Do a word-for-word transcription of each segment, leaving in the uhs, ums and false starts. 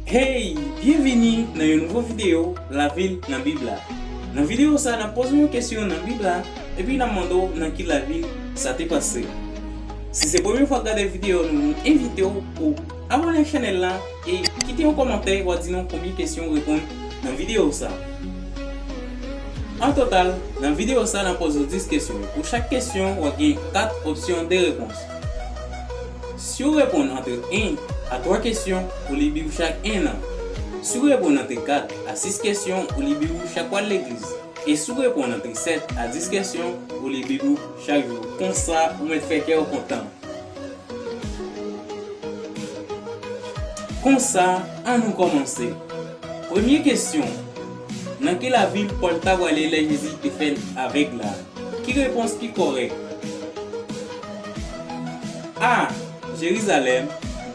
Hey! Byenvini nan yon nouvo videyo Lavil nan Bib la. Nan videyo sa, n ap poze w yon kesyon nan Bib la, epi n ap mande w nan ki lavil sa te pase. Si se premye fwa w ap gade videyo nou, nou envite w pou abòne ak chanèl la e kite yon kòmantè pou w di nou konbyen kesyon w reponn nan videyo sa. An total, nan videyo sa, n ap poze w dis kesyon. Pou chak kesyon, w ap gen kat opsyon de repons. Si w reponn ant en a twa kesyon, ou libib chak en an. Si w reponn ant kat a sis kesyon, ou libib chak w al legliz. E si w reponn ant sèt a dis kesyon, ou libib chak jou. Konsa, ou mèt fè kè w kontan. Konsa, ann nou kòmanse. Premye kesyon. Nan ki lavil Pòl ta prale lè Jezi te fè l avèg la? Ki repons ki kòrèk? A. Jerizalèm.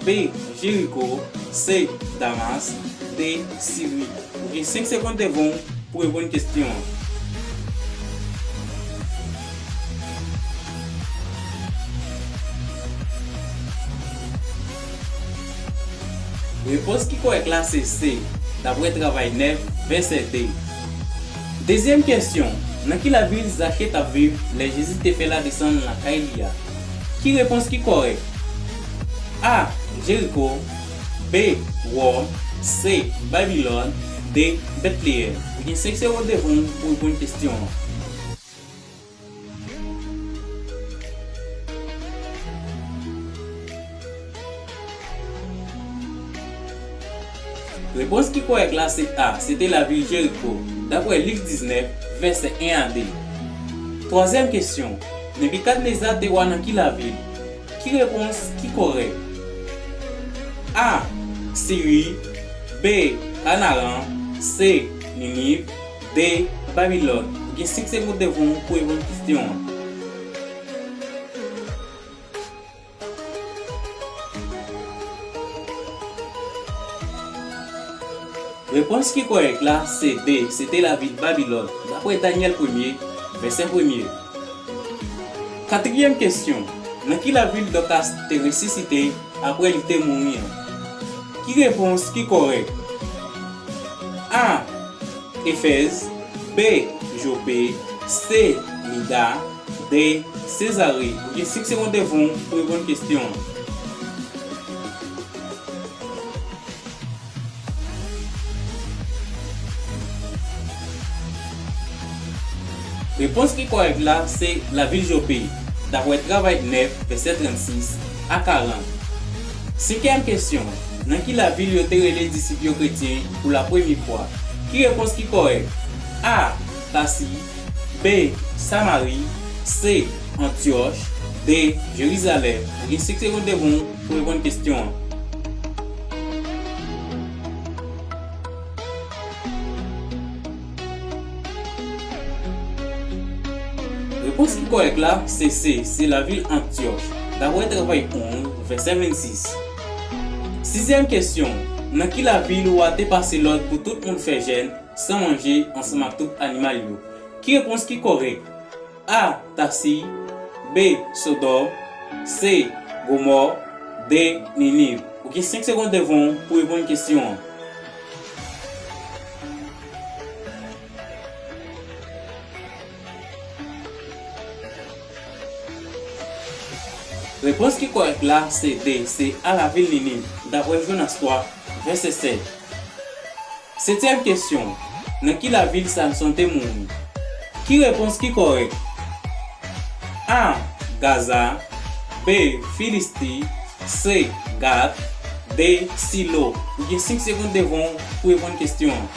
B. Jeriko. C. Damas. D. Siri. Ou gen senk segonn devan w pou reponn kesyon an. Repons ki kòrèk la se C, dapre Travay nèf, vèsè de. Dezyèm kesyon, nan ki lavil Zache t ap viv lè Jezi te fè l desann lakay li a? Ki repons ki kòrèk? A. Jeriko. B. Wòm. C. Babilòn. D. Betleyèm. Ou gen senk segonn devan w pou reponn kesyon an. Repons ki kòrèk la se A, se te lavil Jeriko, dapre Lik diznèf, vèsè en a de. Twazyèm kesyon, Nebikadneza te wa nan ki lavil? Ki repons ki kòrèk? A. Siri. B. Kanaran. C. Niniv. D. Babilòn. Ou gen senk segonn devan w pou reponn kesyon an. Repons ki kòrèk la se D, se te lavil Babilòn, dapre Danyèl premye, vèsè premye. Katriyèm kesyon, nan ki lavil Dòkas te resisite apre li te mouri an? Ki repons ki kòrèk? A. Efèz. B. Jope. C. Lida. D. Sezare. Ou gen senk segonn devan w pou reponn kesyon an. Repons ki kòrèk la se lavil Jope, dapre Travay nèf, vèsè trannsis a karant. Senkyèm kesyon, nan ki lavil yo te rele disip yo kretyen pou lapremye fwa? Ki repons ki kòrèk? A. Tasi. B. Samari. C. Antyòch. D. Jerizalèm. Ou gen senk segonn devan w pou reponn kesyon an. Repons ki kòrèk la se C, se lavil Antyòch, dapre Travay onz, vèsè vennsis. Sizyèm kesyon, nan ki lavil wa te pase lòd pou tout moun fè jèn san manje ansanm ak tout animal yo? Ki repons ki kòrèk? A. Tasi. B. Sodòm. C. Gomò. D. Niniv. Ou gen senk segonn devan w pou reponn kesyon an. Repons ki kòrèk la se D, se a lavil Niniv, dapre Jonas twa, vèsè sèt. Setyèm kesyon, nan ki lavil Samson te mouri? Ki repons ki kòrèk? A. Gaza. B. Filisti. C. Gat. D. Silo. Ou gen senk segonn devan w pou reponn kesyon an.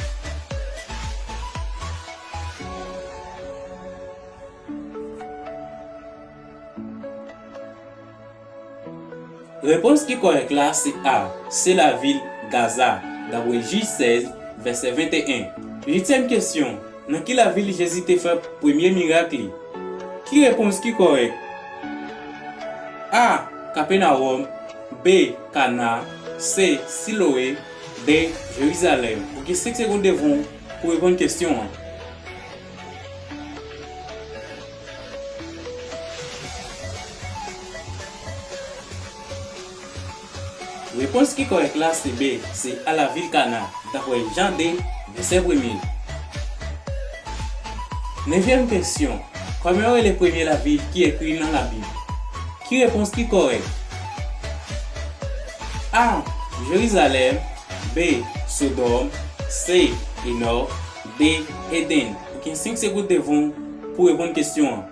Repons ki kòrèk la se A, se lavil Gaza, dapre Jij sèz, vèsè venteyen. Uityèm kesyon, nan ki lavil Jezi te fè premye mirak li? Ki repons ki kòrèk? A. Kapènawòm. B. Kana. C. Siloe. D. Jerizalèm. Ou gen senk segonn devan w pou reponn kesyon an. Repons ki kòrèk la se B, se a lavil Kana, dapre Jan de, vèsè premye. Nevyèm kesyon, kòman yo rele premye lavil ki ekri nan Labib? Ki repons ki kòrèk? A, Jerizalèm, B, Sodòm, C, Enòk, D, Edenn. Ou gen senk segonn devan w pou w reponn kesyon an.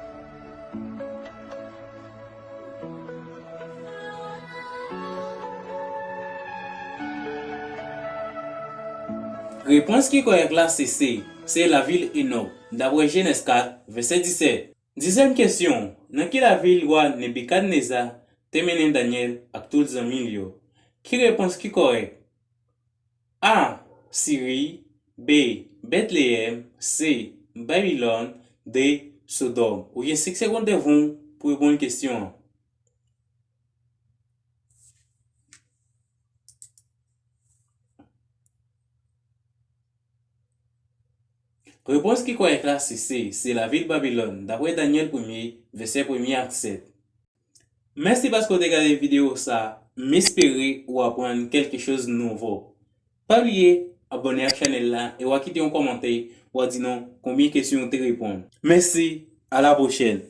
Repons ki kòrèk la se C, se lavil Enòk, dapre Jenèz kat, vèsè disèt. Dizyèm kesyon, nan ki lavil wa Nebikadneza te mennen Danyèl ak tout zanmi l yo? Ki repons ki kòrèk? A, Siri, B, Betleyèm, C, Babilòn, D, Sodòm. Ou gen senk segonn devan w pou w reponn kesyon an. Repons ki kòrèk la se C, se lavil Babilòn, dapre Danyèl premye, vèsè premye ak sèt. Mèsi paske w te gade videyo sa, m espere ou aprann kèlke choz nouvo. Pa bliye abòne ak chanèl la e w a kite yon kòmantè, w a di nou konbyen kesyon w te reponn. Mèsi, a la pwochèn!